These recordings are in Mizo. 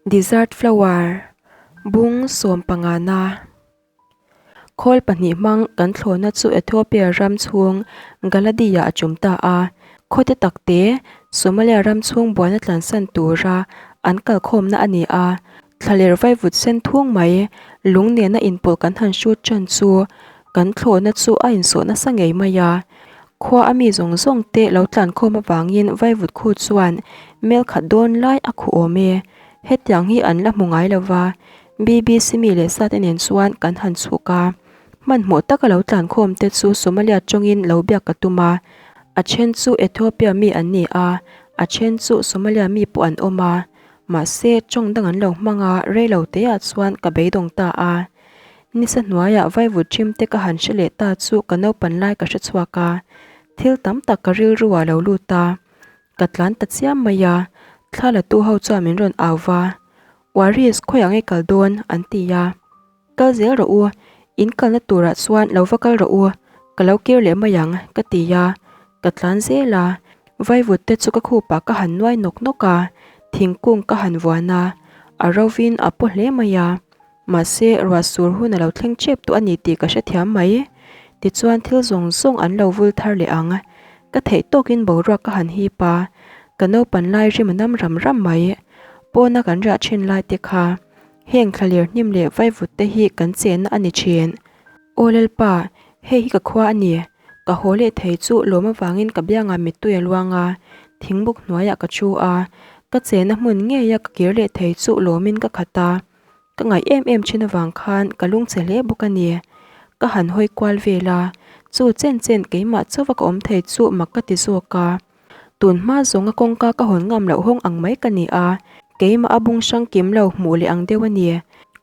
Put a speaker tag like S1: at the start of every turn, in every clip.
S1: Dessert Flower, Bung sawmpangana. Khawl pahnih hmang kan thlawhna chu Ethiopia ram chhung Galadi-ah a tum ta a. Khawte takte Somalia ram chhung buaina tlansan tura an kalkhawmna a ni a. Thlaler vaivut sen thung mai lung nena inpawlh kan han hrut tan chu kan thlawhna chu a insawh nasa ngei mai a. Khua a mi zawng zawng te lo tlankhawm avangin vaivut khu chuan mel khat dawn lai a khuh awm e. Hetiang hi an la hmu ngai lo va, BBC mi leh sate nen chuan kan han chhuk a. Hmanhmawh taka lo tlankhawm te chu Somalia tawngin lo biak ka tum a. A then chu Ethiopia mi an ni a, a then chu Somalia mi pawh an awm a. Mahse, tawng dang an lo hmang a, rei lo teah chuan ka beidawng ta a. Nisa hnuaiah vaivut ṭhim te ka han hre leh ta chu ka naupan lai ka hre chhuak a, thil tam tak ka rilru ah lo lut a, ka tlan ta chiam mai a, thla la tu ho chuan min rawn au va, Waris khawiah nge kal dawn? an ti a, Kal zel rawh u, in kalna turah chuan lo va kal rawh u, ka lo kir leh mai ang ka ti a, ka tlan zel a, vaivut te chu ka khupah ka han nuai nawk nawk a, thingkung ka han vuan a, a rovin a paw hle mai a. Mahse, ruah sur hun a lo thleng tep tawh a ni tih ka hrethiam mai. Tichuan thil zawng zawng an lo vul thar leh ang. Ka theih tawkin boruak ka han hip a, ka naupan lai rim a nam ram ram mai. Pawna kan riah thin lai te kha, heng thlaler hnim leh vaivut te hi kan chenna a ni thin. Aw Lalpa, hei hi ka khua a ni. Ka haw leh thei chu lawm avangin ka biangah mittui a luang a, thingbuk hnuaiah ka thu a. Ka chenna hmun ngeia ka kir leh thei chu lawmin ka khat a. Ka ngaih em em thin avang khan ka lungchhe hle bawk a ni. Ka han hawi kual vel a, chu chen chen keimah chauha ka awm thei chu mak ka ti zawk a. Tun hma zawnga kawngka ka hawn ngam loh hawng ang mai ka ni a, keimah a bung hrang kim lo hmuh leh ang deuh a ni.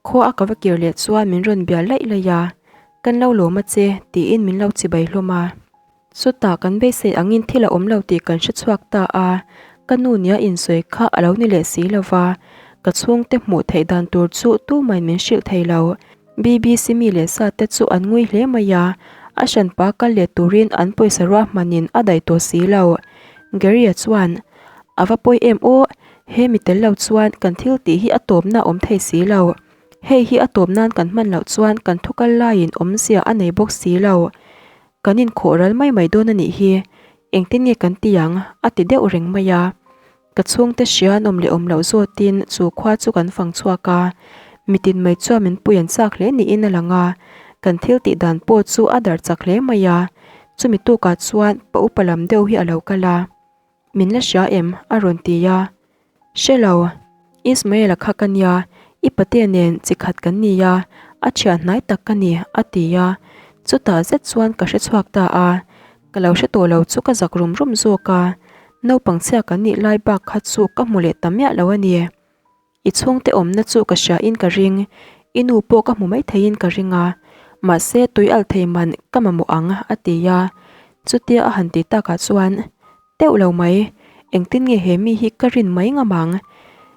S1: Khua a ka va kir leh chuan min rawn bia laih laih a, Kan lo lawm a che, tiin min lo chibai hlawm a. Chutah kan beisei angin thil a awm lo tih kan hre chhuak ta a, ka nu nia insawi kha a lo ni leh si lo va, ka chhungte hmuh theih dan tur chu tumain min hrilh thei lo. BBC mi leh sa te chu an ngui hle mai a, a hranpa kal leh turin an pawisa ruahmanin a daih tawh si lo. Gary-a chuan, A va pawi em aw, he mi tel lo chuan kan thil tih hi a tawpna a awm thei si lo. Hei hi a tawp nan kan hman loh chuan kan thukal laiin awmzia a nei bawk si lo. Kan inkhawh ral mai mai dawn a nih hi, engtin nge kan ti ang? a ti deuh reng mai a. Ka chhungte hria an awm leh awm loh zawtin chu khua chu kan fang chhuak a, mitin mai chuan min pui an chak hle niin a lang a, kan thil tih dan pawh chu a dar chak hle mai a. Chumi tukah chuan pa upa lam deuh hi a lo kal a. Min la hria em? a rawn ti a. Hre lo, Ismael-a kha ka nia, i patea nen chi khat kan ni a, a thian hnai tak ka ni, a ti a. Chutah zet chuan ka hre chhuak ta a, ka lo hre tawh lo chu ka zak rum rum zawk a, naupang chhia kan nih lai bak kha chu ka hmu leh ta miah lo a ni. I chhungte awmna chu ka hria in ka ring, i nu pawh ka hmu mai theiin ka ring a, mahse tui al thei man ka mamawh ang a ti a, chutia a han ti takah chuan teuh lo mai, engtin nge he mi hi ka rin mai ngam ang?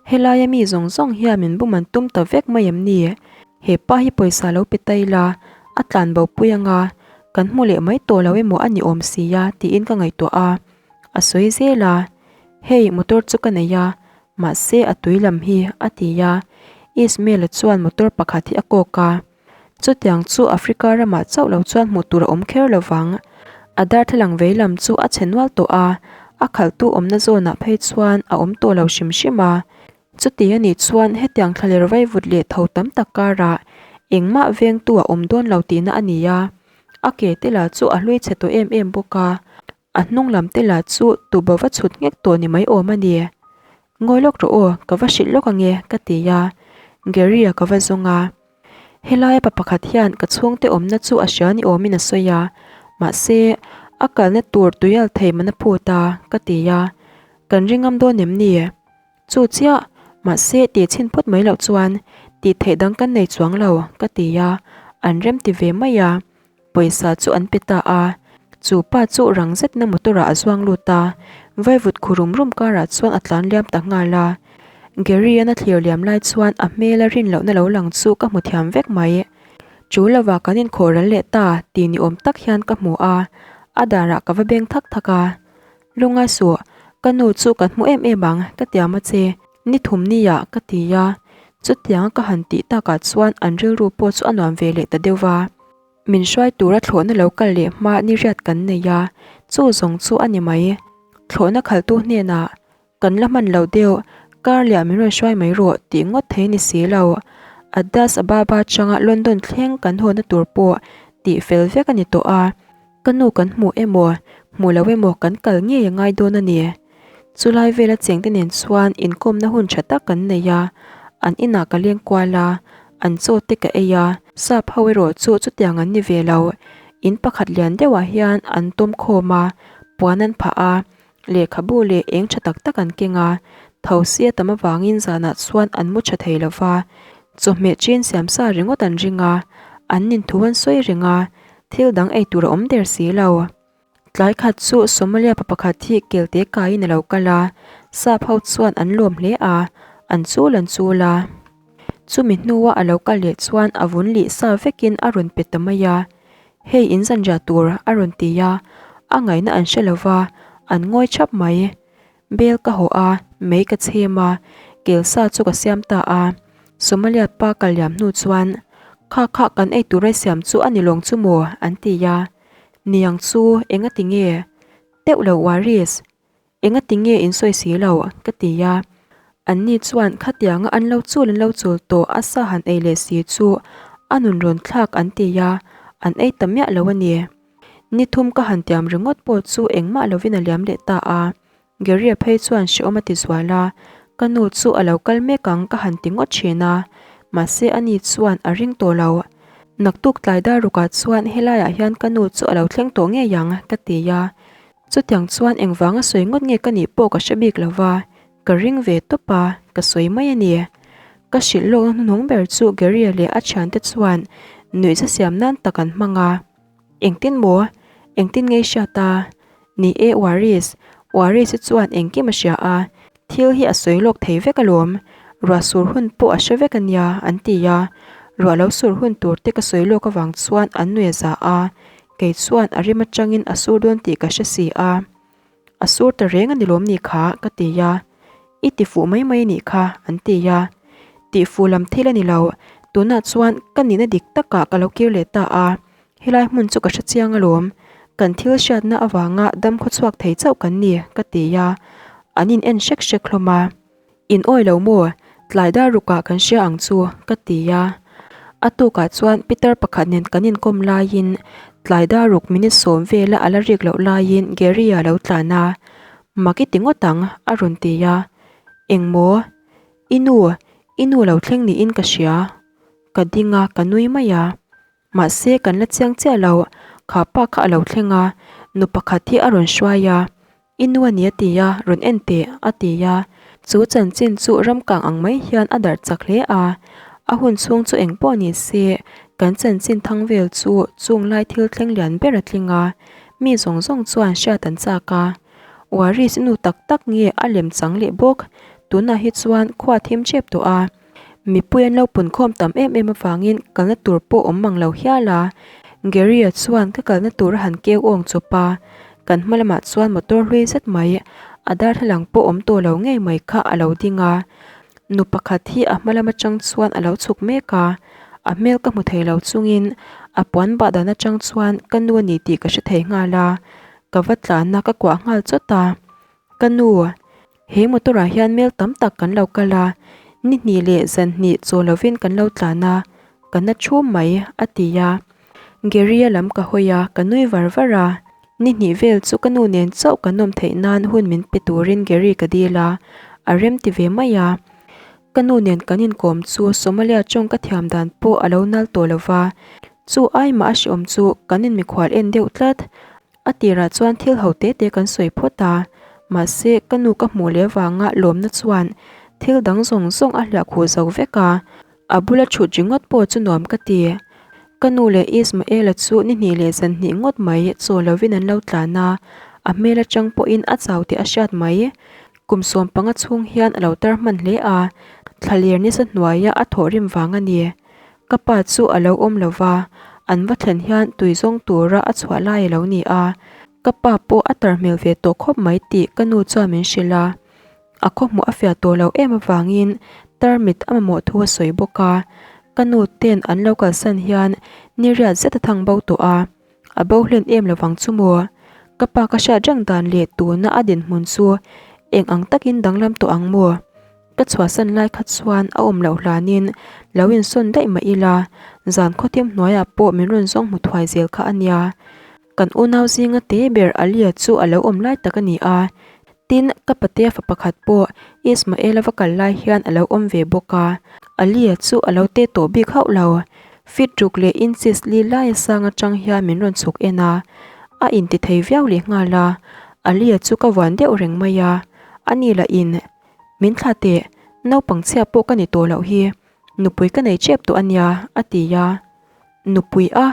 S1: Helaia mi zawng zawng hian min bum an tum ta vek mai em ni? He pa hi pawisa lo pe ta ila, a tlan bo pui anga, kan hmu leh mai tawh lo emaw a ni awm sia tiin ka ngaihtuah a, a sawi zel a, hei motor chu ka nei a, Mahse a tui lam hi a ti a, Ismael-a chuan motor pakhat hi a kawk a. Chutiang chu Africa ramah chauh lo chuan hmuh tur a awm kher lo vang. A darthlalang vei lam chu a chhe nual tawh a, a khalhtu awmna zawnah phei chuan a awm tawh lo hrim hrim a. Chuti a nih chuan hetiang thlaler vaivut leh tho tam tak karah engmah vengtu a awm dawn lo tihna a ni a. A ke te lah chu a hlui chhe tawh em em bawk a. A hnung lam te lah chu tubo va chhut nghek tawh ni mai awm a ni. Ngawi lawk rawh aw, ka va hrilh lawk ange ka ti a, Gary-a ka va zawng a. Helaia pa pakhat hian ka chhungte awmna chu a hria ni awmin a sawi a, mahse a kalna tur tuial thei man a phut a ka ti a, kan ringam dawn em ni? Chu chiah, mahse tih chhin phawt mai loh chuan tih theih dang kan nei chuang lo ka ti a, an rem ti ve mai a. Pawisa chu an pe ta a, chu pa chu rang zetna motor ah a zuang lut a, vaivut khu rum rum karah chuan a tlan liam ta nghal a. Gary-a'n a thlir liam lai chuan a hmela rin lohna lo lang chu ka hmu thiam vek mai. Chu lova kan inkhawh ral leh ta tih ni awm tak hian ka hmu a, a darah ka va beng thak thak a. Lungai suh, ka nu chu kan hmu em em ang, ka tiam a che. Ni thum nia ka ti a, chutianga ka han tih takah chuan an rilru pawh chu a nuam ve leh ta deuh va. Min hruai tura thlawhna lo kal leh hma ni riat kan nei a, chu zawng chu a ni mai. Thlawhna khaltu hnenah Kan la hman lo deuh, kar liah min rawn hruai mai rawh tih ngawt thei ni si lo. Addis Ababa atanga London thleng kan hawna tur pawh tih fel vek a ni tawh a, ka nu kan hmu emaw, hmu lo emaw kan kal ngei a ngai dawn a ni. Chulai vela chengte nen chuan inkawmna hun tha tak kan nei a, an inah ka leng kual a, an chaw te ka ei a, sap ho erawh chu chutiang an ni ve lo. In pakhat lian deuhah hian an tawm khawm a, puan an phah a, Lehkhabu leh eng tha tak tak an keng a, thosi a tam avangin zanah chuan an mu tha thei lo va, chawhmeh chin siam sa ringawt an ring a, an nin thu an sawi reng a, thil dang ei tur a awm der si lo. Tlai khat chu Somalia pa pakhat hi kelte kaiin a lo kal a, sap ho chuan an lawm hle a, an chul an chul a. Chumi hnua a lo kal leh chuan a vun lih sa vekin a rawn pe ta mai a. Hei in zanriah tur a rawn ti a, a ngaihna an hre lo va, an ngawi thap mai. Bel ka haw a, mei ka chhem a, kel sa chu ka siam ta a. Somalia pa kal liam hnu chuan, Kha kha kan ei tur ai siam chu a ni lawng chu maw? an ti a. Niang chu eng a ti nge? Teuh lo Waris! Enga ti nge in sawi si lo? ka ti a. Anni chuan khatianga an lo chul an lo chul tawh a sa han ei leh si chu a nun rawn thlak an ti a, an ei ta miah lo a ni. Ni thum ka han tiam ringawt pawh chu engmah lovin a liam leh ta a. Gary-a phei chuan hrehawm a ti zual a, ka nu chu a lo kal mek ang ka han ti ngawt thin a, mahse ani chuan a ring tawh lo. Naktuk tlai dar rukah chuan helaiah hian ka nu chu a lo thleng tawh ngei ang ka ti a. Chutiang chuan engvanga sawi ngawt nge ka nih pawh ka hre bik lo va, ka ring ve tawp a, ka sawi mai a ni. Ka hrilh lawkna hnuhnung ber chu Gary-a leh a thiante chuan nuihza siam nan tak an hmang a. Engtin maw? Engtin nge i hriat a? Ni e, Waris. Waris-i chuan engkim a hria a, thil hi a sawi lawk thei vek alawm. Ruah sur hun pawh a hre vek a nia, an ti a. Ruah lo sur hun tur te ka sawi lawk avang chuan an nuih a za a, Kei chuan a rim atangin a sur dawn tih ka hre si a, a sur ta reng a ni lawm ni kha ka ti a, i ti fuh mai mai a nih kha an ti a, tih fuh lam thil a ni lo, tunah chuan ka nihna dik takah ka lo kir leh ta a, helai hmun chu ka hre chiang alawm, kan thil hriatna avanga dam khawchhuak thei chauh kan ni ka ti a, an in en hrek hrek hlawm a. In awi lo maw? Tlai dar rukah kan hria ang chu, ka ti a. A tukah chuan Peter pakhat nen kan inkawm laiin tlai dar ruk minute sawm vela a la rik loh laiin Gary-a lo tlan a. Mak i ti ngawt ang, a rawn ti a. Eng maw? I nu, i nu lo thleng niin ka hria. Ka ding a, ka nui mai a. Mahse, kan la chiang chiah lo, kha pa kha a lo thleng a, nu pakhat hi a rawn hruai a. I nu a ni a ti a, rawn en teh, a ti a. Chu chanchin chu ramkang ang mai hian a darh chak hle a. A hun chhung chu eng pawh ni se, kan chanchin thang vel chu chung lai thil thleng lian ber a tling a, mi zawng zawng chuan hriat an chak a. Waris i nu tak tak nge a lem chang leh bawk, tunah hi chuan khua thim tep tawh a. Mipui an lo punkhawm tam em em avangin kalna tur pawh awm mang lo hial a. Gary-a chuan ka kalna tur a han keu awng chawp a, kan hma lamah chuan motor hlui zet mai, a darthlalang pawh awm tawh lo ngei mai kha a lo ding a. Nu pakhat hi a hma lam atang chuan a lo chhuk mek a, a hmel ka hmu thei lo chungin a puan bah dan atang chuan ka nu a ni tih ka hre thei nghal a, ka va tlan a ka kuah nghal chawt a. Ka nu, He motor ah hian mel tam tak kan lo kal a, ni hnih leh zan hnih chaw lovin kan lo tlan a, ka na thu mai, a ti a. Gary-a lam ka hawi a, ka nui var var a. Ni hnih vel chu ka nu nen chauh kan awm theih nan hun min pe turin Gary ka dil a, a rem ti ve mai a. Ka nu nen kan inkawm chu Somalia tawng ka thiam dan pawh a lo nal tawh lo va, chu ai mah a hreawm chu kan inmikhual en deuh tlat. A tirah chuan thil ho te te kan sawi phawt a, mahse ka nu ka hmuh leh avanga lawmna chuan thil dang zawng zawng a hliah khuh zo vek a, a bula thut ringawt pawh chu nuam ka ti. Ka nu leh Ismaela chu ni hnih leh zan hnih ngawt mai chaw lovin an lo tlan a, a hmel atang pawhin a chau tih a hriat mai. Kum 15 chhung hian a lo tar hman hle a, thlaler nisa hnuaia a thawh rim vang a ni. Ka pa chu a lo awm lo va, an va thlen hian tui zawng tura a chhuah lai a lo ni a, ka pa pawh a tar hmel ve tawh khawp mai tih ka nu chuan min hrilh a. A khawhmuh a fiah tawh loh em avangin tarmit a mamawh thu a sawi bawk a. Ka nu ten an lo kalsan hian ni riat zet a thang bo tawh a, a bo hlen em lovang chu maw? Ka pa ka hriat reng dan leh tuna a dinhmun chu eng ang takin danglam tawh ang maw? Ka chhuahsan lai kha chuan a awm loh hlanin lo insawn daih mah ila, zan khawthim hnuaiah pawh min rawn zawng hmu thuai zel kha a nia. Kan unau zinga te ber Alia chu a lo awm lai tak a ni a, tin ka patea fa pakhat pawh Ismael-a va kal lai hian a lo awm ve bawk a. Alia chu a lo te tawh bik hauh lo, feet ruk leh inches li laia sang atang hian min rawn chhuk en a, a inti thei viau leh nghal a. Alia chu ka vuan deuh reng mai a, ani lah in Min thla teh, naupang chhia pawh ka ni tawh loh hi, nupui ka nei tep tawh a nia, a ti a. Nupui a,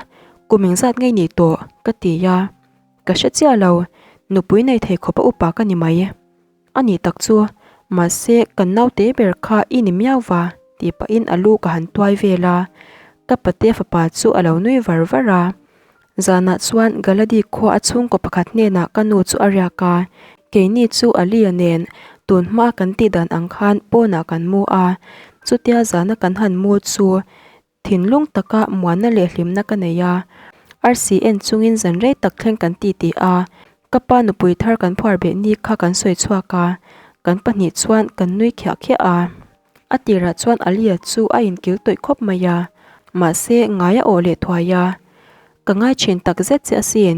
S1: kum engzat ngei ni tawh, ka ti a. Ka hre chiah lo, nupui nei thei khawpa upa ka ni mai. A nih tak chu, mahse kan naute ber kha i ni miau va, tih pahin a lu ka han tuai vel a. Ka patea fapa chu a lo nui var var a. Zanah chuan Galadi khua a chhungkaw pakhat hnenah ka nu chu a riak a, keini chu Alia nen tun hma kan tih dan ang khan pawnah kan mu a, chutia zana kan han mu chu thinlung taka muanna leh hlimna ka nei a, arsi en chungin zan rei tak thleng kan ti tih a, ka pa nupui thar kan phuar beh ni kha kan sawi chhuak a, kan pahnih chuan kan nui khiah khiah a. A tirah chuan Alia chu a inkil tawih khawp mai a, mahse ngai a awh leh thuai a. Ka ngai thin tak zet che asin,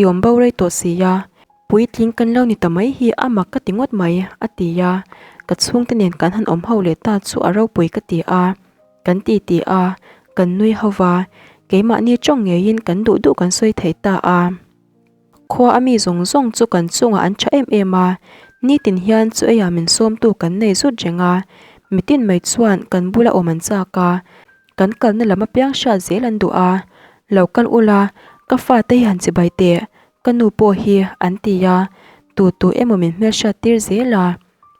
S1: i awm bo rei tawh si a, puitling kan lo ni ta mai hi a mak ka ti ngawt mai, a ti a. Ka chhungte nen kan han awm ho leh ta chu a ropui ka ti a, kan ti ti a, kan nui ho va, keimahni tawng ngeiin kan duh duh kan sawi thei ta a. Khua a mi zawng zawng chu kan chungah an tha em em a, nitin hian chu eiah min sawmtu kan nei zut reng a, mitin mai chuan kan bula awm an chak a, kan kalna lam apiang hriat zel an duh a, lo kal ula ka fate hi han chibai teh, ka nu pawh hi an ti a, tu tu emaw min hmelhriat tir zel a,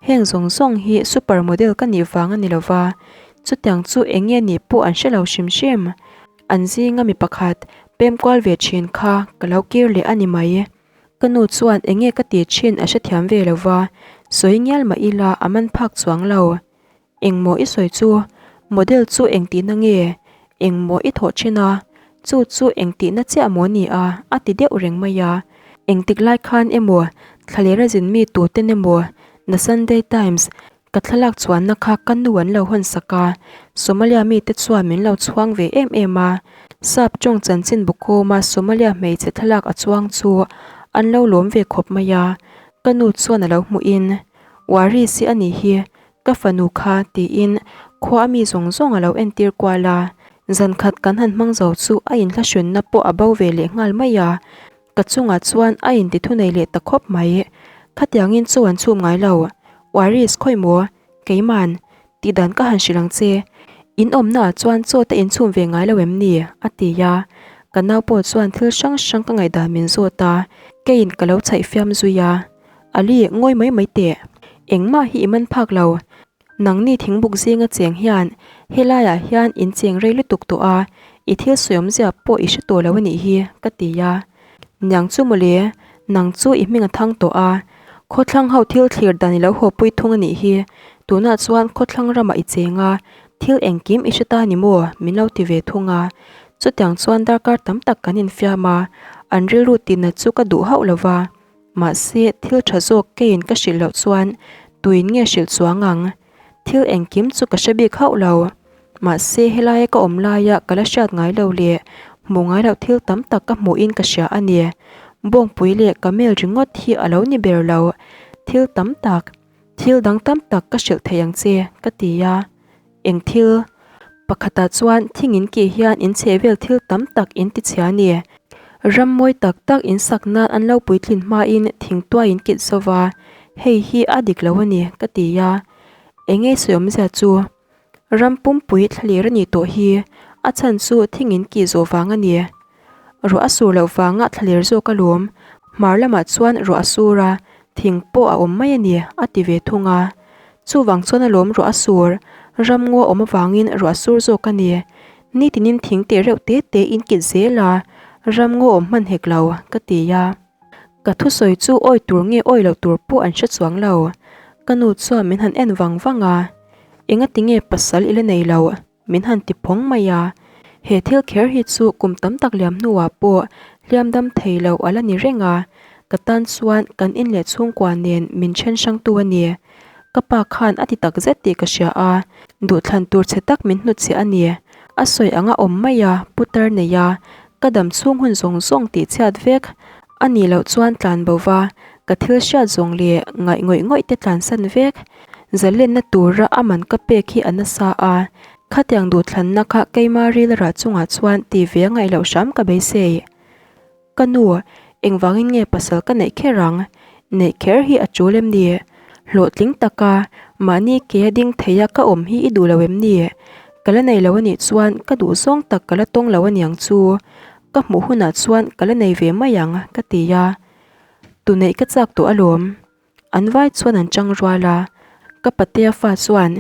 S1: heng zawng zawng hi super model ka nih vang a ni lova, chutiang chu eng nge nih pawh an hre lo hrim hrim. An zinga mi pakhat pem kual ve thin kha ka lo kir leh a ni mai. Ka nu chuan eng nge ka ti thin a hrethiam ve lo va, sawi ngial mah ila a man phak chuang lo. Engmaw i sawi chu? Model chu eng tihna nge? Engmaw i thawh thin a? Chu chu eng tihna chiah maw ni a? a ti deuh reng mai a. Engtik lai khan emaw, thlalera zin mi tuten emaw, The Sunday Times, Ka thlalak chuanna kha ka nu an lo hawn sak a, Somalia mite chuan min lo chhuang ve em em a. Sap tawng chanchin bukawma Somalia hmeichhe thlalak a chuang chu an lo lawm ve khawp mai a. Ka nu chuan a lo hmuhin, Waris hi a nih hi, ka fanu kha, tiin khua a mi zawng zawng a lo entir kual a. Zankhat kan han hmang zo chu a inhlahrunna pawh a bo ve leh nghal mai a. Ka chungah chuan a inti thunei leh ta khawp mai. Khatiangin chaw an chhum ngai lo. Waris khawi maw? Keiman, tih dan ka han hrilh ang che. In awmnaah chuan chaw te in chhum ve ngai lo em ni? a ti a. Ka nau pawh chuan thil hrang hrang ka ngaihdan min zawt a, keiin ka lo chhaih fiam zui a. Ali, ngawi mai mai teh. Engmah hi i man phak lo. Nangni thingbuk zinga cheng hian helaiah hian in cheng rei lutuk tawh a, i thil sawiawmzia pawh i hre tawh lo a nih hi, ka ti a. Niang chu mawle, nang chu i hming a thang tawh a, khawthlang ho thil thlir dan i lo hawpui thung a nih hi, tunah chuan khawthlang ramah i cheng a, thil engkim i hre ta ni maw, min lo ti ve thung a. Chutiang chuan darkar tam tak kan infiam a, an rilru tinat chu ka duh hauh lo va. Mahse, thil tha zawk keiin ka hrilh loh chuan tuin nge hrilh chuang ang? Thil engkim chu ka hre bik hauh lo. Mahse, helaia ka awm laia ka la hriat ngai lo leh hmuh ngai loh thil tam tak ka hmuhin ka hria a ni. Bawngpui leh camel ringawt hi a lo ni ber lo. Thil tam tak, thil dang tam tak ka hrilh thei ang che, ka ti a. Eng thil? Pakhatah chuan thing in kih hian in chheh vel thil tam tak in ti chhia a ni. Ram mawi tak tak in sak nan an lo puitlin hmain thing tuai in kit zo va, hei hi a dik lo a ni, ka ti a. Eng nge sawi awmzia chu? Ram pumpui thlalir a nih tawh hi, a chhan chu thing in kih zawh vang a ni. Ruah a sur loh vanga thlaler zawk alawm, hmar lamah chuan ruah a sur a, thing pawh a awm mai a ni, a ti ve thung a. Chuvang chuan alawm ruah a sur, ramngaw a awm avangin ruah a sur zawk a ni. Nitinin thing teh reuh te te in kit zel a, ramngaw awm hman hek lo, ka ti a. Ka thusawi chu awi tur nge awi loh tur pawh an hre chuang lo. Ka nu chuan min han en vang vang a, Engati nge pasal i la nei lo? min han ti phawng mai a. He thil kher hi chu kum tam tak liam hnuah pawh hliam dam thei lo a la ni reng a, ka tan chuan kan in leh chhungkua nen min then hrangtu a ni. Ka pa khan a ti tak zet tih ka hria a, duhthlan tur chhe tak min hnutchhiah a ni. A sawi anga awm mai a, putar nei a, ka dam chhung hun zawng zawng tih chhiat vek a nih loh chuan tlan bo va, ka thil hriat zawng leh ngaih ngawih ngawih te tlansan vek. Zalenna tura a man ka pek hi a nasa a, khatiang duhthlanna kha keima ril rah chungah chuan ti ve a ngaih loh hram ka beisei. Ka nu, engvangin nge pasal ka neih kher ang? Neih kher hi a tul em ni? Hlawhtling taka mahni ke a ding theia ka awm hi i duh lo em ni? Ka la nei lo a nih chuan ka duh zawng tak ka la tawng lo aniang chu. Ka hmuh hunah chuan ka la nei ve mai ang, ka ti a. Tu neih ka chak tawh alawm. An vai chuan an chang rual a, ka patea fa chuan,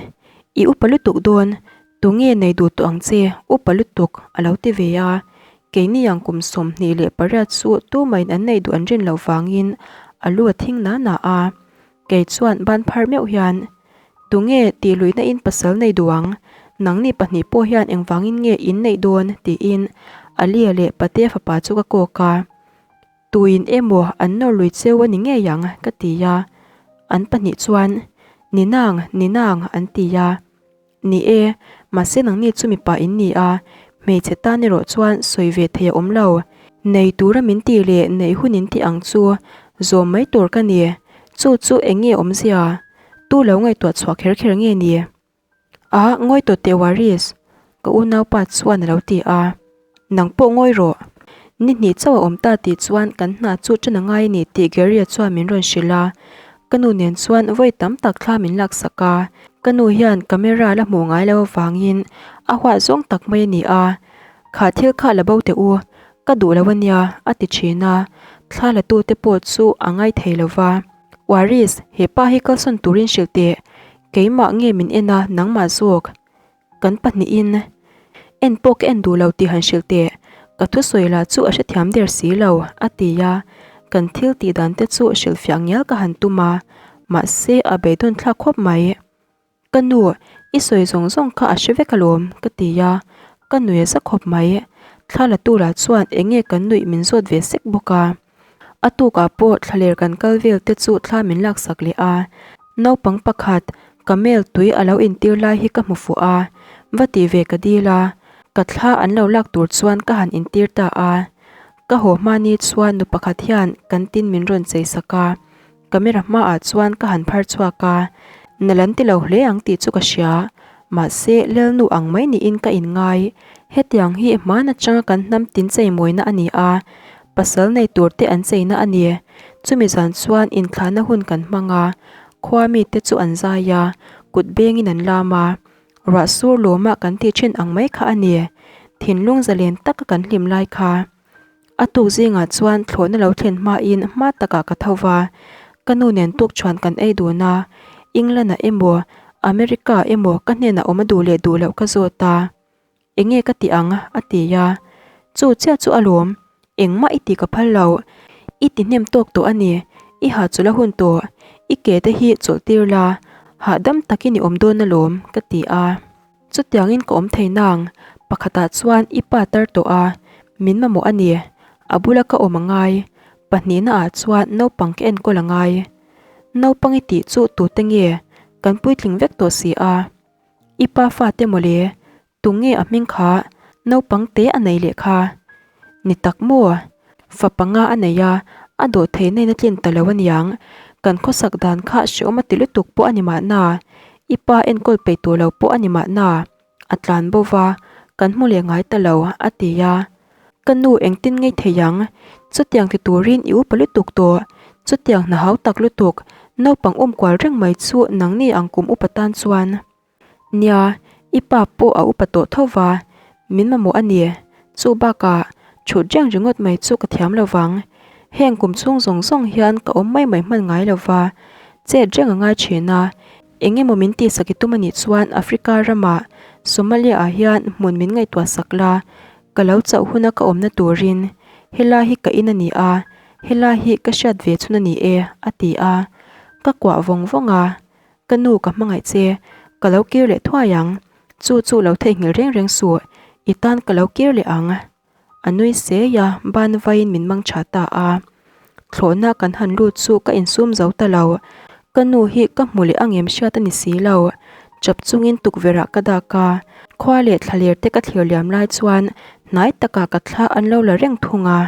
S1: I upa lutuk dawn, tunge nei duh tawh ang che, upa lutuk, a lo ti ve a. Keini ang kum 28 chu tumahin an nei duh an rin loh vangin a lu a thing na na a. Kei chuan ban phar meuh hian, Tunge tih luihna in pasal nei duh ang, nangni pahnih pawh hian engvangin nge in neih dawn? tiin Alia leh patea fapa chu ka kawk a. Tuin emaw an nawr lui cheu a ni ngei ang, ka ti a. An pahnih chuan, Ni nang, ni nang, an ti a. Ni e, mahse nangni chu mipa in ni a, hmeichhe tan erawh chuan sawi ve thei a awm lo. Nei tura min tih leh neih hun in tih ang chu zawm mai tur ka ni. Chu chu eng nge awmzia? Tu lo ngaihtuah chhuah kher kher nge ni? A, ngawi tawh teh Waris, ka unaupa chuan a lo ti a. Nang pawh ngawi rawh. Ni hnih chauh a awm ta tih chuan kan hna chu ṭan a ngai a ni tih Gary-a chuan min rawn hrilh a. Ka nu nen chuan vawi tam tak thla min laksak a. Ka nu hian camera la hmuh ngai lo avangin a huat zawng tak mai a ni a. Kha thil kha la bo teh u, ka duh lo a nia, a ti ṭhin a. Thla la tute pawh chu a ngai thei lo va. Waris, he pa hi kalsawn turin hrilh teh. Keimah nge min en a, nangmah zawk. Kan pahnihin en pawh ka en duh lo tih han hrilh teh, ka thusawi lah chu a hrethiam der si lo, a ti a. Kan thil tih dan te chu hrilhfiah ngial ka han tum a, mahse a beidawn thlak khawp mai. Ka nu, i sawi zawng zawng kha a hre vek alawm, ka ti a, ka nui a za khawp mai. Thla la turah chuan eng nge kan nuih min zawt ve sek bawk a. A tukah pawh thlaler kan kal vel te chu thla min laksak leh a, naupang pakhat camel tui a lo intir lai hi ka hmu fuh a, va tih ve ka dil a, ka thla an lo lak tur chuan ka han intir ta a. Ka haw hmani chuan nu pakhat hian kan tin min rawn chei sak a, camera hmaah chuan ka han phar chhuak a, na lan ti lo hle ang tih chu ka hria, mahse Lalnu ang mai niin ka inngai, hetiang hi hmaan atanga kan hnam tin cheimawina a ni a, pasal nei tur te an cheina a ni, chumi zan chuan inthlahna hun kan hmang a, khua mite chu an zai a, kut bengin an lam a, ruah sur lawma kan tih thin ang mai kha a ni, thinlung zalen taka kan hlim lai kha. A tuk zingah chuan thlawhna lo thlen hmain hma takah ka tho va, ka nu nen tukṭhuan kan ei dun a, England-ah emaw America-ah emaw ka hnenah awm a duh leh duh loh ka zawt a, Enge ka ti ang? a ti a, Chu chiah chu alawm, engmah i ti ka phal lo, i ti hnem tawk tawh a ni, i ha chawlh a hun tawh, i ke te hi chawlh tir la, hahdam takin i awm dawn alawm, ka ti a. Chutiangin ka awm thei nang, pakhatah chuan i pa tar tawh a, min mamawh a ni, a bula ka awm a ngai, pahnihna ah chuan naupang ka enkawl a ngai. Naupang i tih chu tute nge, kan puitling vek tawh si a. I pa fate mawle, tunge a hming kha, naupang te a nei leh kha. Ni tak maw? Fa panga a nei a, a dawh theih na in a tlin ta lo aniang. Kan khawsak dan kha hreawm a ti lutuk pawh a ni mahna, i pa enkawl peih tawh lo pawh a ni mahna, a tlan bo va, kan hmu leh ngai ta lo, a ti a. Ka nu engtin ngei thei ang? Chutiang ti turin i upa lutuk tawh. Chutiang hna hau tak lutuk, naupang um kual reng mai chu nangni ang kum upa tan chuan. Nia, i pa pawh a upa tawh tho va, min mamawh a ni. Chu bakah, thut reng ringawt mai chu ka thiam lo vang. Heng kum chhung zawng zawng hian ka awm mai mai hman ngai lo va, chet reng a ngai thin a. Eng emaw min tihsak i tum a nih chuan Africa ramah, Somalia-ah hian hmun min ngaihtuah sak la, ka lo chauh huna ka awmna turin helai hi ka in a ni a, helai hi ka hriat ve chhun a ni e, a ti a. Ka kuah vawng vawng a. Ka nu ka hmangaih che, ka lo kir leh thuai ang. Chu chu lo theihnghilh reng reng suh, i tan ka lo kir leh ang. A nui sei a, ban vaiin min mang tha ta a. Thlawhna kan han lut chu ka insum zo ta lo. Ka nu hi ka hmu leh angem hriat a ni si lo. Chap chungin tukverh ah ka dak a, khua leh thlaler te ka thlir liam lai chuan hnai takah ka thla an lo la reng thung a.